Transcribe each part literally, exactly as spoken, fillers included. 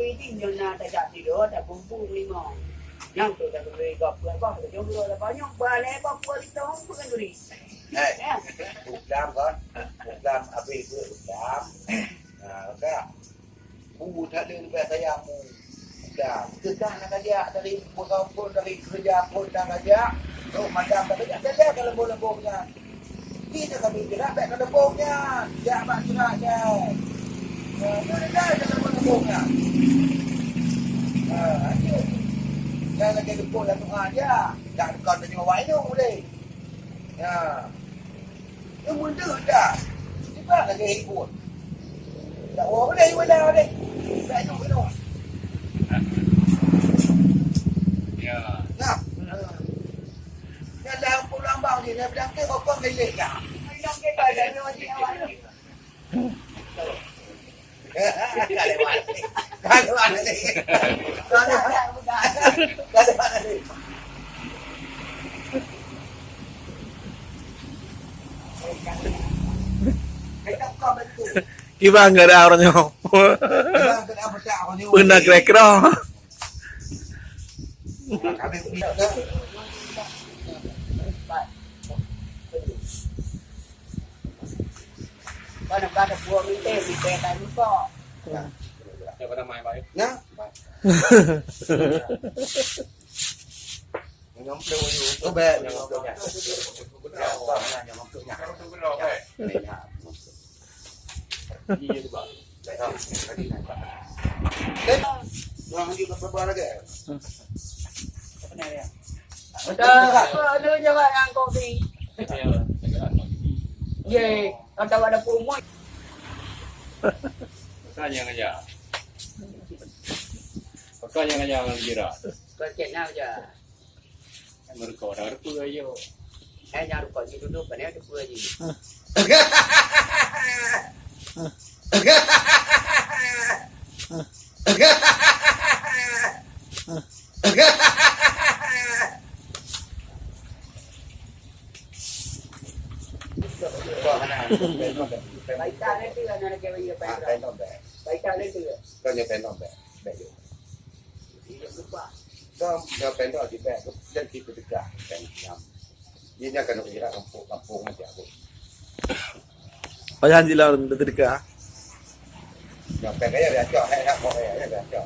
Jadi nyoe na tajak tidur, tabumbung limong. Nyang tu dah beri gop, gop, gop, jom dulu dah banyak, balai gop, gop, itu pun duri. Eh, bukan kan? Bukan habis tu, bukan. Ha, dah. Bu tak ada lebih sayang bu. Dah. Kita nak kajak dari buka pun, dari kerja pun dah kajak. Tu macam dah kajak, dah, dah, kalau boleh bohong kan. Kita kami gerak baik ke lembong nyan. Jak bak surat nyan. Ha, tu dah dah dalam lembong nyan. Ha, ayo. Jangan lagi lembong dalam doa je. Tak dekat tanya awak inong boleh. Ya. Yang mudah dah. Cepat lagi ikut. Tak boleh, boleh, boleh. Tak ikut, ikut. Ya. Nah. Dalam pulang bang ni, dia bilang ke kokong milik dah. Bilang ke dah, dah, dah, dah. Kalau mana? Kalau mana? Kalau mana? Kiban gak ada orang nyoe. Pernah kira-kira. Bana-bana buah minteh, minteh tak lupa. Nah. Nyom tu, tu bek, nyom tu nya. Ya, tu nya, nyom tu nya. Ya. Iya, tu, Bang. Tadi naik, Bang. Tadi naik, Bang. Orang lagi berapa lagi? Apa ni dia? Betul. Apa ada je, Bang, yang kopi? Ye, kata pada pun. Kan yang aja. Pakai nyang nyang jira. Kau cek na aja. Meureuka dah reupeu ayo. Eh, nyang reupeu ji duduk, pane reupeu ji. Baita le tu, anak lagi bayi baita. Baita le tu. Kan dia pendek. Baik. Dom, dah pendek di bek, dan kita tegak, kan, nyam. Dia dah kena kira kampung, kampung aja, Bu. Payah jilau teuka. Dah pendek ya, biasa, hai, hai, hai, biasa.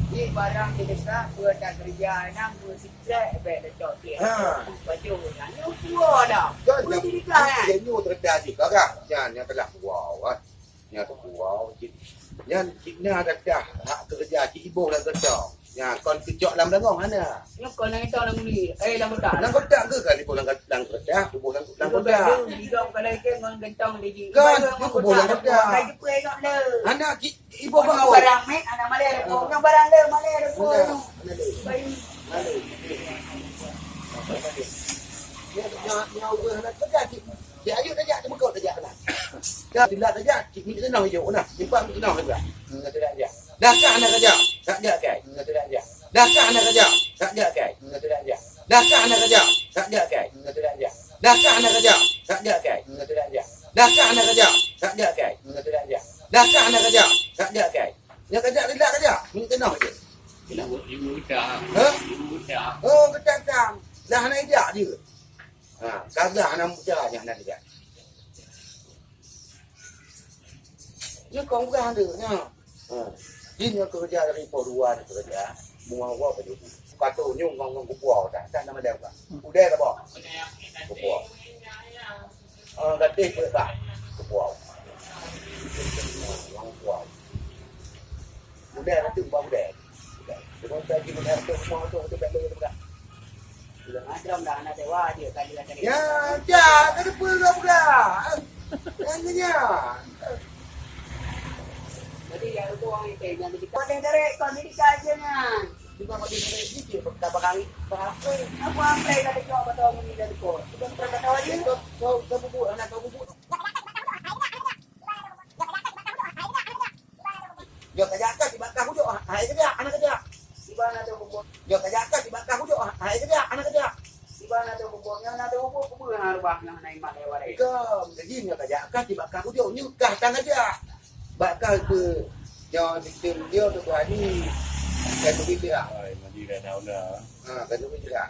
Di barang di dekat, dua tak kerja, enam, dua sikrek, bek lecok dia. Ha. Baju, nyan, dua dah. Kan, dua yang, tiga, yang, eh. Yang nyu terdedah juga, kan? Nyan, yang telah dua, kan? Nyan tu, wow, cit. Nyan, cit na gata hak keureuja cit iboh lam geutong. Nyan, kon keucok lam rangong hana. Nyoe kon lam geutong lam guli. Eh, lam kotak. Lam kotak ke kan iboh lam, lam kotak, iboh lam, lam kotak. Tiga belas, tiga belas ke ngon geutong di ji. Kan, iboh lam kotak. Hana cit iboh. Nyoe barang mek, anak malèe ada. Nyoe barang le, malèe ada. Hana, hana le. Baik. Hana le. Nyoe, nyoe, nyoe, hana kerja cit. Cik Ayub tajak, teumeukot tajak keunan. Dah, teulat tajak, cik Mik Teunoh jok keunan. Cik Pak Mik Teunoh juga. Dah teulat tajak. Dah kah hana kerja? Tak jak kai. Dah teulat tajak. Dah kah hana kerja? Tak jak kai. Dah teulat tajak. Dah kah hana kerja? Tak jak kai. Dah teulat tajak. Dah kah hana kerja? Tak jak kai. Dah teulat tajak. Dah kah hana kerja? Tak jak kai. Dah teulat tajak. Dah kah hana kerja? Tak jak kai. Nyang kerja teulat kerja. Mik Teunoh je. Kena buat ilmu kita. Ha? Ilmu kita. Oh, keutang-tang. Dah hana ijak dia. Ha, gagah aneuk muda nyan na tinggai. Nyoe kong peugah tu, nyoe. Ha. Jih nyoe keureuja dari poh dua nyoe keureuja. Bunga wa ka jeuet. Ka tu nyoe ngon, ngon kupuo dah. Dah nama dia bukan? Udai ka boh. Kupuo. Ah, gatéh peuet bah. Kupuo. Ha, ngon kupuo. Udai ka tu bah udai. Cuma tak jih udai tu semua tu, tu tak boleh peugah. Macam dah anak dewa je, tadi ada. Ya, ya, ada pun dah peugah. Yang ni ya. Jadi, yang itu orang itu, yang jadi. Kau ni dari, kau ni dikasih nyan. Juga kau ni dari sini, berapa kali, berapa? Apa, apa yang ada jawab atau orang ni dari kau? Sudah pernah kata aja. Kau, kau, kau bubu, anak kau bubu. Jok tajak kah sibak kah hujok, hai kejak, anak kejak. Jok tajak kah sibak kah hujok, hai kejak, anak kejak. Gom, jadi nyoe tajak kah sibak kah hujok, nyoe kah tang kejak. Bak kah be Nyoe sistem dia tu berani. Kan tu kita. Hai, mandi dah dah dah. Ha, kan tu kita.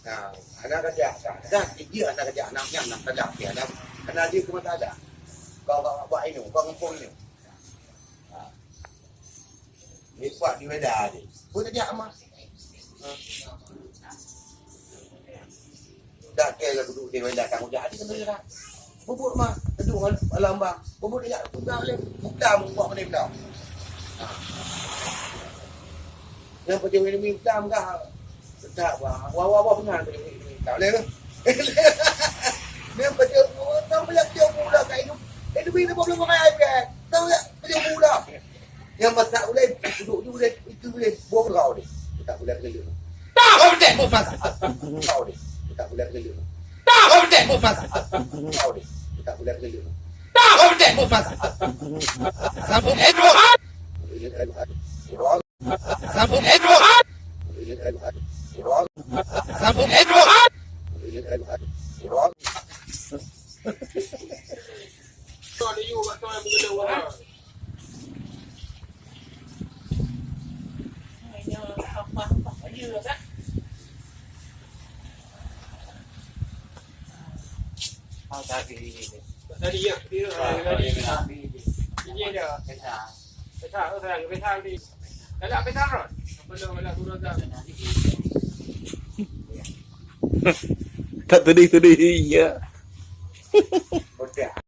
Ha, anak kerja, dah, dah, dia anak kerja, anak nyan, anak kerja, dia anak, anak dia ke mata dah. Kau, kau buat ini, kau ngumpul ini. Ha. Lepak di Medan ni. Pun tak jak mah. Dak kira lah duduk di Medan tanggung jawab hati kena dah. Bubut mah, duduk malam bang. Bubut dia pun tak boleh. Bukan buat mana dah. Yang pajak ini minta enggak. Tak wah, wah, wah, wah, benar tu ini minta. Boleh ke? Yang pajak orang tak boleh dia pula kat hidup. Hidup ini belum mengajar. Tahu tak? Dia pula. Yang masak ulai, duduk di ulai, itu ulai, buang kau ni. Tak boleh kena. Tak, kau betul, bukan. Kau ni. Tak boleh kena. Tak, kau betul, bukan. Kau ni. Tak boleh kena. Tak, kau betul, bukan. Sambung, eh, bukan. Sambung, eh, bukan. Sambung, eh, bukan. Tadi ya, dia tadi. Ini dia. Peta, oh, sayang, peta ni. Dah nak peta, Ron? Apa nama nak guna tak? Tak sedih-sedih ya. Bodoh.